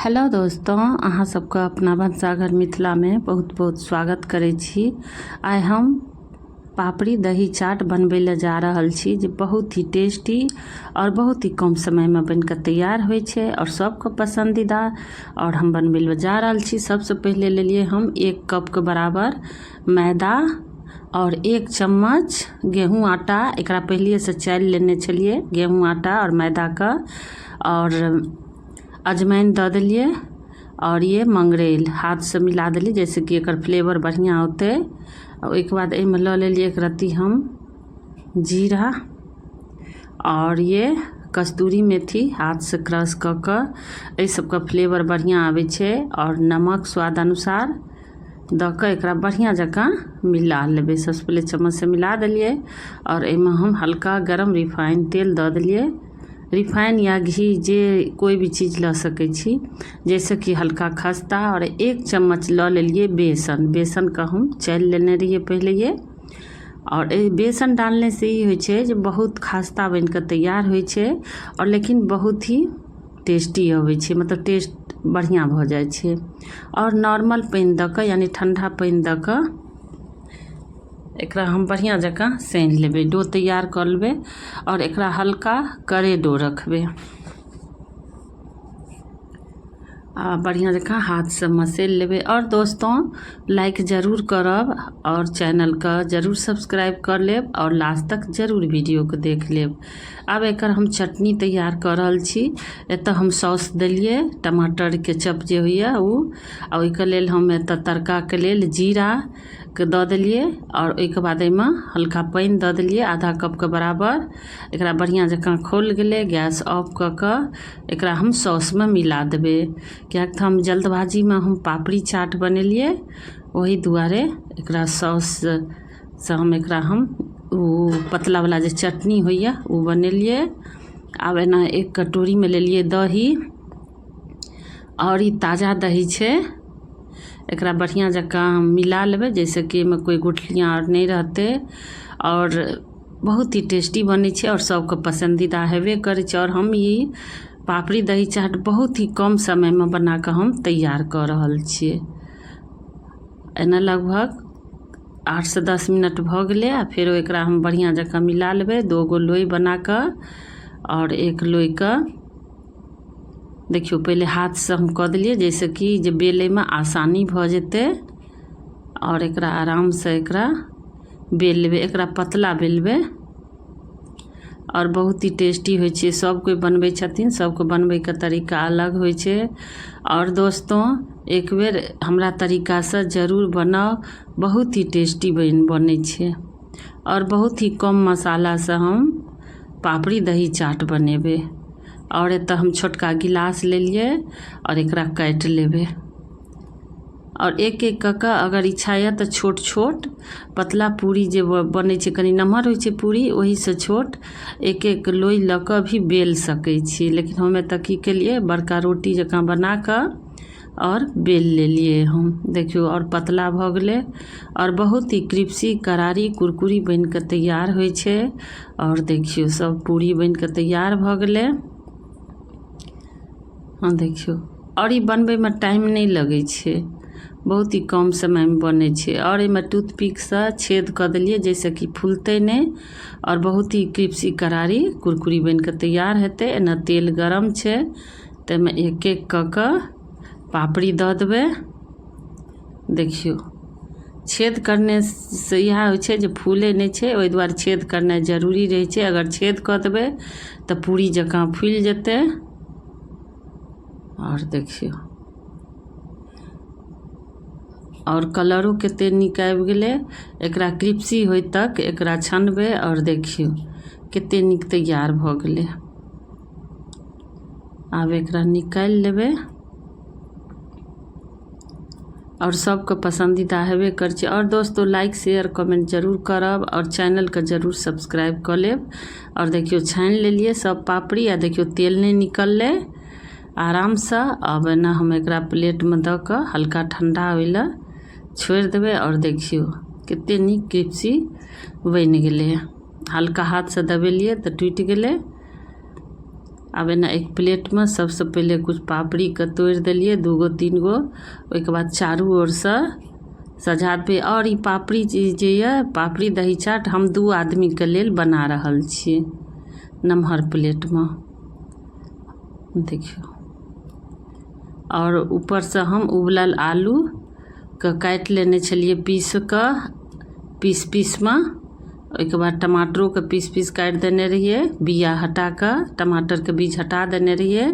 Hello दोस्तों, अहाँ सबके अपना भनसाघर मिथिलामे बहुत बहुत स्वागत करै छी। आइ हम पापड़ी दही चाट बनबै लए जा रहल छी, जे बहुत ही टेस्टी और बहुत ही कम समयमे बनिकऽ तैयार होइ छै और सबके पसन्दीदा। और हम बनबै लए जा रहल छी। सबसँ पहिले लेलियै हम 1 कपके बराबर मैदा और 1 चम्मच गेहूँ आटा। एकरा पहिलेसँ चालि लेने छलियै गेहूँ आटा और मैदाके। और अजवाइन दऽ देलियै और ये मंगरैल हाथसँ मिला देलियै, जाहिसँ कि एकर फ्लेवर बढ़िआँ औतै। ओहिके बाद एहिमे लऽ लेलियै 1 रत्ती हम जीरा और ये कस्तूरी मेथी हाथसँ क्रश कऽ कऽ, एहि सबके फ्लेवर बढ़िआँ आबै छै। और नमक स्वाद अनुसार दऽ कऽ एकरा बढ़िआँ जकाँ मिला लेबै। सबसँ पहिले चम्मचसँ मिला देलियै और एहिमे हम हल्का गरम रिफाइन तेल दऽ देलियै। रिफाइन या घी जे कोइ भी चीज लऽ सकै छी, जाहिसँ कि हल्का खस्ता। आओर 1 चम्मच लऽ लेलियै बेसन। बेसनके हम चालि लेने रहियै पहिलैए। आओर एहि बेसन डालनेसँ ई होइ छै जे बहुत खास्ता बनिकऽ तैयार होइ छै, आओर लेकिन बहुत ही टेस्टी अबै छै, मतलब टेस्ट बढ़िआँ भऽ जाइ छै। आओर नॉर्मल पानि दऽ कऽ, यानि ठण्डा पानि दऽ कऽ एकरा हम बढ़िआँ जकाँ सानि लेबै, डो तैयार कऽ लेबै। आओर एकरा हल्का करे डो रखबै आ बढ़िआँ जकाँ हाथसँ मसैल लेबै। आओर दोस्तों, लाइक जरूर करब आओर चैनलके जरूर सब्सक्राइब कर लेब आओर लास्ट तक जरूर वीडियोके देख लेब। आब एकर हम चटनी तैयार कऽ रहल छी। एतऽ हम सॉस देलियै, टमाटर केचप जे होइए ओ। आ ओहिके लेल हम एतऽ तड़काके लेल जीरा के दऽ देलियै आओर ओहिके बाद एहिमे हल्का पानि दऽ देलियै आधा कपके बराबर। एकरा बढ़िआँ जकाँ खौल गेलै, गैस ऑफ कऽ कऽ एकरा हम सॉसमे मिला देबै, किएक तऽ हम जल्दबाजीमे हम पापड़ी चाट बनेलियै, ओहि दुआरे एकरा सॉससँ हम एकरा हम ओ पतलावला जे चटनी होइए ओ बनेलियै। आब एना एक कटोरीमे लेलियै दही, आओर ई ताजा दही छै। एकरा बढ़िआँ जकाँ हम मिला लेबै, जाहिसँ कि एहिमे कोइ गुठलियाँ आर नहि रहतै। आओर बहुत ही टेस्टी बनै छै आओर सबके पसन्दीदा हेबे करै छै। आओर हम ई पापड़ी दही चाट बहुत ही कम समयमे बनाकऽ हम तैयार कऽ रहल छियै। एना लगभग 8सँ 10 मिनट भऽ गेलै आ फेरो एकरा हम बढ़िआँ जकाँ मिला लेबै। 2 गो लोइ बनाकऽ आओर एक लोइके देखियौ पहिले हाथसँ हम कऽ देलियै, जाहिसँ कि जे बेलैमे आसानी भऽ जेतै। आओर एकरा आरामसँ एकरा बेल लेबै, एकरा पतला बेलबै आओर बहुत ही टेस्टी होइ छै। सब कोइ बनबै छथिन, सबके बनबैके तरीका अलग होइ छै। आओर दोस्तों, एक बेर हमरा तरीकासँ जरूर बनाउ, बहुत ही टेस्टी बनै छै। आओर बहुत ही कम मसालासँ हम पापड़ी दही चाट बनेबै। आओर एतऽ हम छोटका गिलास लेलियै आओर एकरा काटि लेबै। आओर एक एक कऽ कऽ अगर इच्छा यऽ तऽ छोट छोट पतला पूरी जे बनै छै, कनि नमहर होइ छै पूरी, ओहिसँ छोट एक एक लोइ लऽ कऽ भी बेल सकै छी। लेकिन हम एतऽ की केलियै, बड़का रोटी जकाँ बना कऽ आओर बेल लेलियै हम। देखियौ, आओर पतला भऽ गेलै आओर बहुत ही क्रिप्सी करारी कुरकुरी बनि कऽ तैयार होइ छै। आओर देखियौ, सब पूरी बनि कऽ तैयार भऽ गेलै। हँ देखियौ, आओर ई बनबैमे टाइम नहि लगै छै, बहुत ही कम समयमे बनै छै। आओर एहिमे टूथपिकसँ छेद कऽ देलियै, जाहिसँ कि फुलतै नहि आओर बहुत ही क्रिप्सी करारी कुरकुरी बनि कऽ तैयार हेतै। एना तेल गरम छै, ताहिमे एक एक कऽ कऽ पापड़ी दऽ देबै। देखियौ, छेद करनेसँ इएह होइ छै जे फूलै नहि छै, ओहि दुआरे छेद करनाइ जरूरी रहै छै। अगर छेद कऽ देबै तऽ पूरी जकाँ फूलि जेतै। आओर देखियौ, आओर कलरो कते नीक आबि गेलै। एकरा क्रिप्सी होइ तक एकरा छनबै। आओर देखियौ, कते नीक तैयार भऽ गेलै। आब एकरा निकालि लेबै। आओर सबके पसन्दीदा हेबे करै छै। आओर दोस्तो, लाइक शेयर कमेंट जरूर करब आओर चैनलके जरूर सब्सक्राइब कऽ लेब। आओर देखियौ, छानि लेलियै सब पापड़ी आ देखियौ, तेल नहि निकललै आरामसँ। आब एना हम एकरा प्लेटमे दऽ कऽ हल्का ठण्डा होइ लए छोड़ि देबै। आओर देखियौ, कते नीक क्रिप्सी बनि गेलै। हल्का हाथसँ दबेलियै तऽ टूटि गेलै। आब एना एक प्लेटमे सबसँ पहिले किछु पापड़ीके तोड़ि देलियै, 2 गो 3 गो। ओहिके बाद चारू ओरसँ सजा देबै। आओर ई पापड़ी जे यऽ, पापड़ी दही चाट हम 2 आदमीके लेल बना रहल छी नमहर प्लेटमे। देखियौ, आओर ऊपरसँ हम उबलल आलूके काटि लेने छलियै पीस कऽ, पीस पीसमे। ओहिके बाद टमाटरोके पीस पीस काटि देने रहियै, बिया हटा कऽ टमाटरके बीज हटा देने रहियै।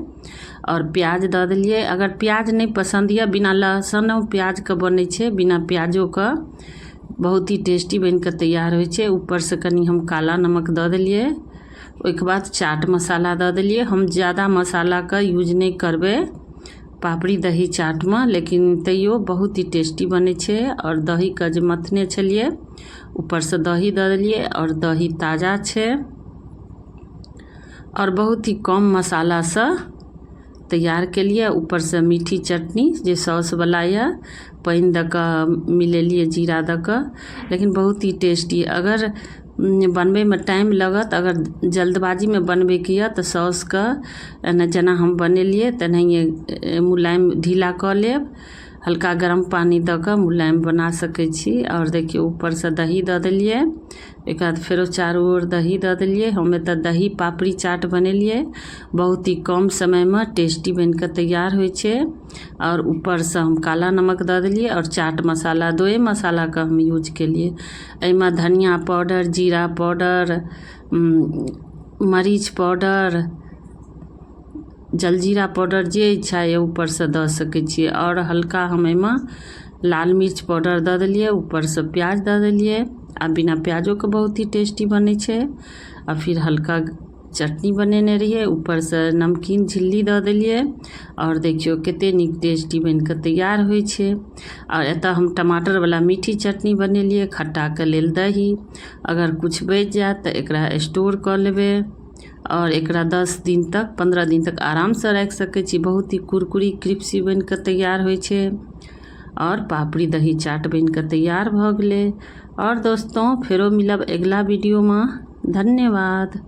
आओर प्याज दऽ देलियै। अगर प्याज नहि पसन्द यऽ, बिना लहसनो प्याजके बनै छै, बिना प्याजोके बहुत ही टेस्टी बनि कऽ तैयार होइ छै। ऊपरसँ कनि हम काला नमक दऽ देलियै। ओहिके बाद चाट मसाला दऽ देलियै। हम ज्यादा मसालाके यूज नहि करबै पापड़ी दही चाटमे, लेकिन तैयो बहुत ही टेस्टी बनै छै। आओर दहीके जे मथने छलियै, ऊपरसँ दही दऽ देलियै। आओर दही ताजा छै आओर बहुत ही कम मसालासँ तैयार केलियै। ऊपरसँ मीठी चटनी जे सॉसवला यऽ, पानि दऽ कऽ मिलेलियै, जीरा दऽ कऽ, लेकिन बहुत ही टेस्टी। अगर बनबैमे टाइम लगत, अगर जल्दबाजीमे बनबैके यऽ तऽ सॉसके एना जेना हम बनेलियै तेनाहिए मुलायम ढीला कऽ लेब, हल्का गरम पानि दऽ कऽ मुलायम बना सकै छी। आओर देखियौ, ऊपरसँ दही दऽ देलियै। ओहिके बाद फेरो चारू ओर दही दऽ देलियै। हम एतऽ दही पापड़ी चाट बनेलियै, बहुत ही कम समयमे टेस्टी बनि कऽ तैयार होइ छै। आओर ऊपरसँ हम काला नमक दऽ देलियै आओर चाट मसाला, दोए मसालाके हम यूज केलियै। एहिमे धनिया पाउडर, जीरा पाउडर, मरीच पाउडर, जलजीरा पाउडर जे इच्छा यऽ ऊपरसँ दऽ सकै छियै। आओर हल्का हम एहिमे लाल मिर्च पाउडर दऽ देलियै, ऊपरसँ प्याज दऽ देलियै। आ बिना प्याजोके बहुत ही टेस्टी बनै छै। आ फिर हल्का चटनी बनेने रहियै, ऊपरसँ नमकीन झिल्ली दऽ देलियै। आओर देखियौ कते नीक टेस्टी बनि कऽ तैयार होइ छै। आओर एतऽ हम टमाटरवला मीठी चटनी बनेलियै, खट्टाके लेल दही। अगर किछु बचि जायत तऽ एकरा स्टोर कऽ लेबै आओर एकरा 10 दिन तक 15 दिन तक आरामसँ राखि सकै छी। बहुत ही कुरकुरी क्रिप्सी बनि कऽ तैयार होइ छै। आओर पापड़ी दही चाट बनि कऽ तैयार भऽ गेलै। आओर दोस्तों, फेरो मिलब अगिला वीडियोमे। धन्यवाद।